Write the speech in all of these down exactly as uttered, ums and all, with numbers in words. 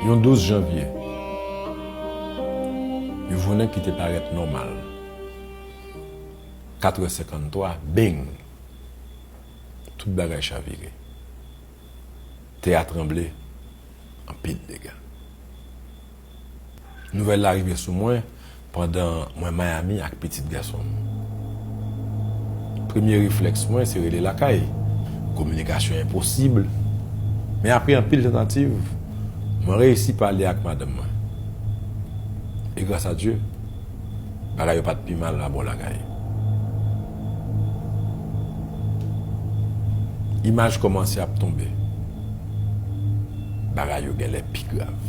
Yon douz janvye, yon jounen ki te parèt nòmal. Katrè senkanntwa, beng! Tout bagay chavire. Tè a tranble, anpil dega. Nouvèl la rive sou mwen pandan mwen Miami ak pitit gason m. Premye reflèks mwen se rele lakay. Kominikasyon enposib. Men apre anpil tantativ, mwen reyisi pale ak madanm mwen. E gras a Dye, bagay yo pa t pi mal labò lakay. Imaj kòmanse ap tonbe. Bagay yo genlè pi grav.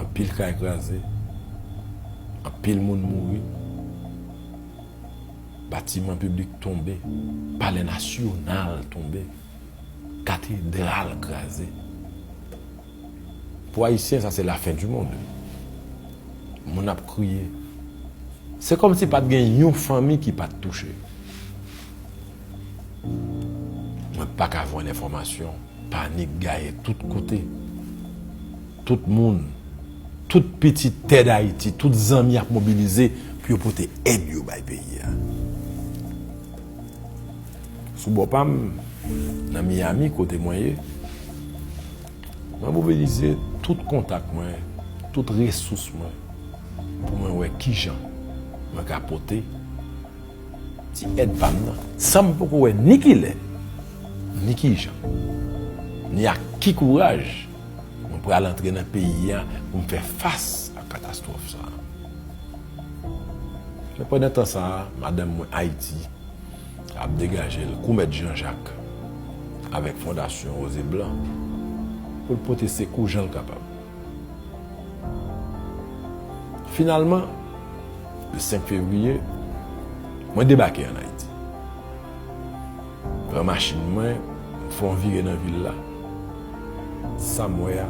Anpil kay kraze, anpil moun mouri, batiman piblik tonbe, palè nasyonal tonbe, katedral kraze. Pou Ayisyen, sa se lafen di mond. Moun ap kriye. Se kòmsi pa t gen yon fanmi ki pa t touche. Mwen pa ka jwenn enfòmasyon. Panik gaye tout kote. Tout moun, tout pitit tè Dayiti, tout zanmi ap mobilize pou yo pote èd yo bay peyi a. Sou bò pa m, nan Miami, kote mwen ye, mwen mobilize tout kontak mwen, tout resous mwen, pou mwen wè kijan mwen ka pote ti èd pa m nan, san m poko wè ni kilè, ni kijan, ni ak ki kouraj mwen pral antre nan peyi a pou m fè fas ak katastwòf sa a. Men pandan tan sa a, madanm mwen Ayiti ap degaje l kou Mèt Jan Jak avèk Fondasyon Woze Blan pou l pote sekou jan l kapab. Finalman, le senk fevriye, mwen debake ann Ayiti. Pran machin mwen, m fè yon vire nan vil la. Sa m wè a,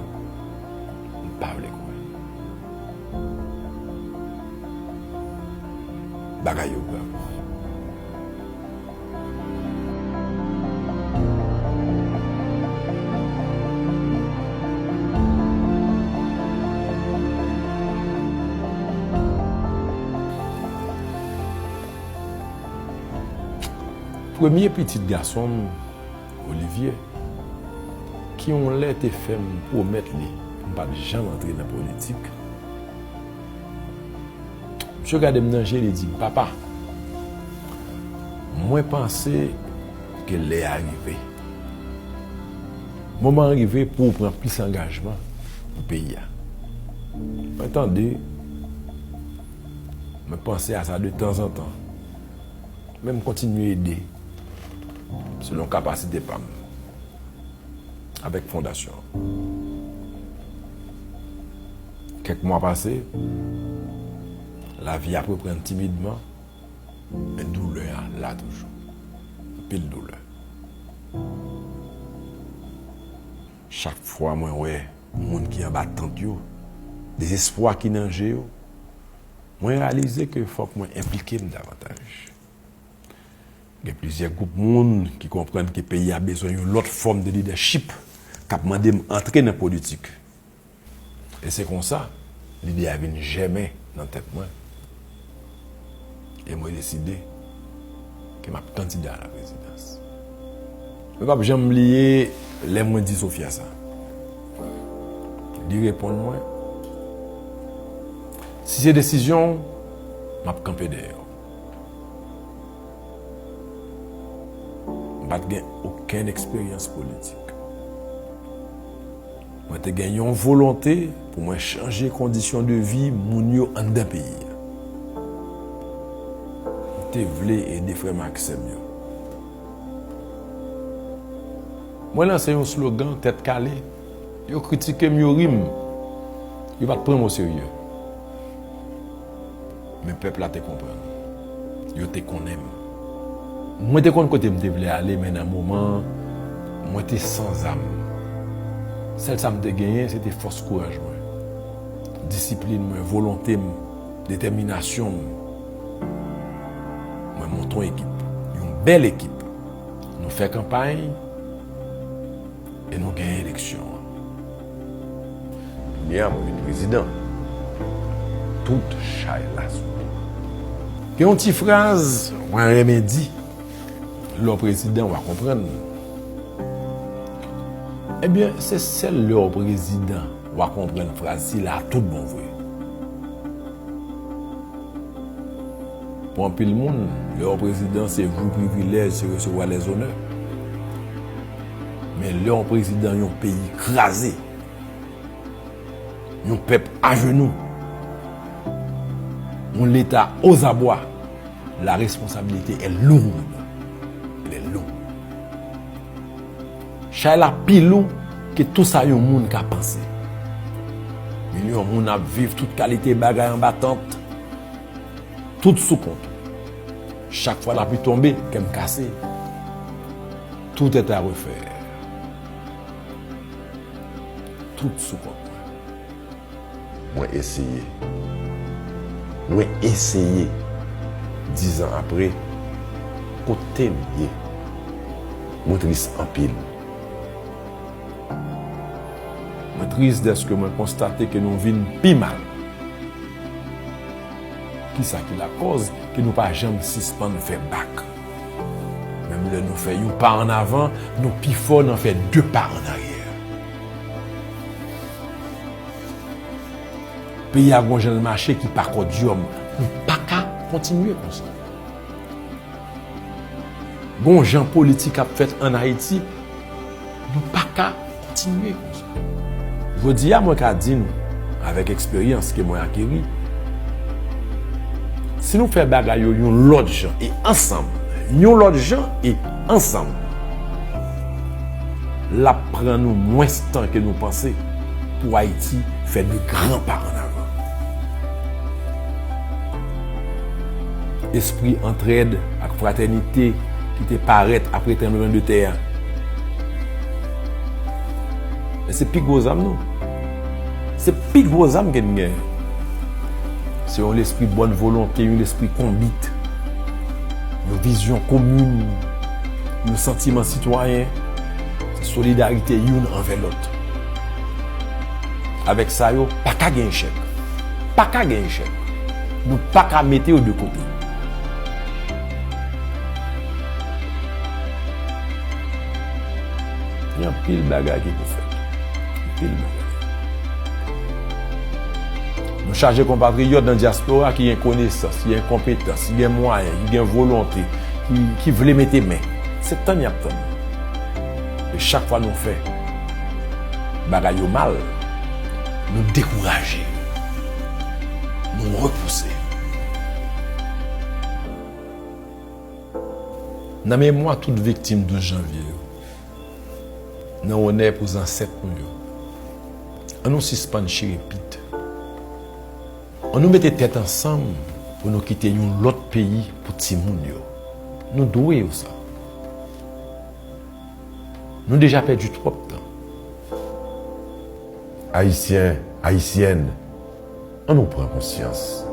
m pa vle kwè. Bagay yo grav. Premye pitit gason m, Olivier, ki yon lè te fè m pwomèt li pou m p ap janm antre nan politik, misye gade m nan je, li di m, "Papa, mwen panse ke lè a rive. Moman an rive pou w pran plis angajman pou peyi a." Mwen tande, mwen panse a sa de tanzantan. Men m kontinye ede selon kapasite pa m avèk fondasyon an. Kèk mwa pase, lavi ap reprann timidman, men doulè a la toujou. Anpil doulè. Chak fwa mwen wè moun ki anba tant yo, dezespwa ki nan je yo, mwen reyalize ke fòk mwen enplike m davantaj. Gen plizyè gwoup moun ki konprann ke peyi a bezwen yon lòt fòm de lidèchip k ap mande m antre nan politik. E se konsa, lide a vin jèmen nan tèt mwen. E mwen deside ke m ap kandida a la prezidans. Mwen p ap janm bliye lè mwen di Sofia sa. Li reponn mwen, "Si se desizyon w, m ap kanpe dèyè w." M pa t gen okenn eksperyans politik. Mwen te gen yon volonte pou mwen chanje kondisyon de vi moun yo anndan peyi a. M te vle ede frè m ak sè m yo. Mwen lanse yon slogan tèt kale. Yo kritike m, yo ri m. Yo pa t pran m oserye. Men pèp la te konprann. Yo te konnen m. Mwen te konn kote m te vle ale, men nan moman an, mwen te san zam. Sèl sa m te genyen, se te fòs kouraj mwen, disiplin mwen, volonte m, detèminasyon m. Mwen monte yon ekip, yon bèl ekip. Nou fè kanpay, e nou genyen eleksyon an. Kounye a, mwen vin prezidan. Tout chay la sou mwen. Gen yon ti fraz mwen renmen di, lè w prezidan, w a konprann. Ebyen, se sèl lè w prezidan, w a konprann fraz sila a tout bon vre. Pou anpil moun, lè w prezidan, se jou privilèj, se resevwa lèzonè. Men lè w prezidan yon peyi kraze, yon pèp ajenou, yon leta ozabwa, la responsabilité est lourde. Elle est lourde. Chay la pi lou ke tou sa yon moun ka panse. Milyon moun ap viv tout kalite bagay anba tant, tout sou kont ou. Chak fwa lapli tonbe, kè m kase. Tout est à refaire. Tout sou kont mwen. Mwen eseye. Mwen eseye. Dizan apre, kote m ye? Mwen tris anpil. Mwen tris dèske mwen konstate ke nou vin pi mal. Kisa ki lakòz ke nou pa janm sispann fè bak? Menm lè nou fè yon pa ann avan, nou pi fò nan fè de pa ann aryè. Peyi a gon jan l mache ki pa kòdyòm. Nou pa ka kontinye konsa. Gon jan politik ap fèt ann Ayiti, nou pa ka kontinye konsa. Jodi a, mwen ka di nou, avèk eksperyans ke mwen akeri, si nou fè bagay yo yon lòt jan e ansanm, yon lòt jan e ansanm, l ap pran nou mwens tan ke nou panse pou Ayiti fè de gran pa ann avan. Espri antrèd ak fratènite ki te parèt apre tranblemann de tè a. E se pi gwo zam nou. Se pi gwo zam ke n gen. Se yon lespri bòn volonte, yon lespri konbit, yon vizyon komin, yon santiman sitwayen, se solidarite youn anvè lòt. Avèk sa yo, pa ka gen echèk. Pa ka gen echèk. Nou pa ka mete yo de kote. Gen anpil bagay ki pou fèt. Anpil bagay. Nou chaje konpatriyòt nan dyaspora ki gen konesans, ki gen konpetans, ki gen mwayen, ki gen volonte, ki, ki vle mete men. Se tann y ap tann. E chak fwa nou fè bagay yo mal, nou dekouraje, nou repouse. Nan memwa tout viktim douz janvye yo, nan onè pou zansèt nou yo, ann nou sispann chire pit. Ann nou mete tèt ansanm pou nou kite yon lòt peyi pou timoun yo. Nou dwe yo sa. Nou deja pèdi twòp tan. Ayisyen, Ayisyèn, ann nou pran konsyans.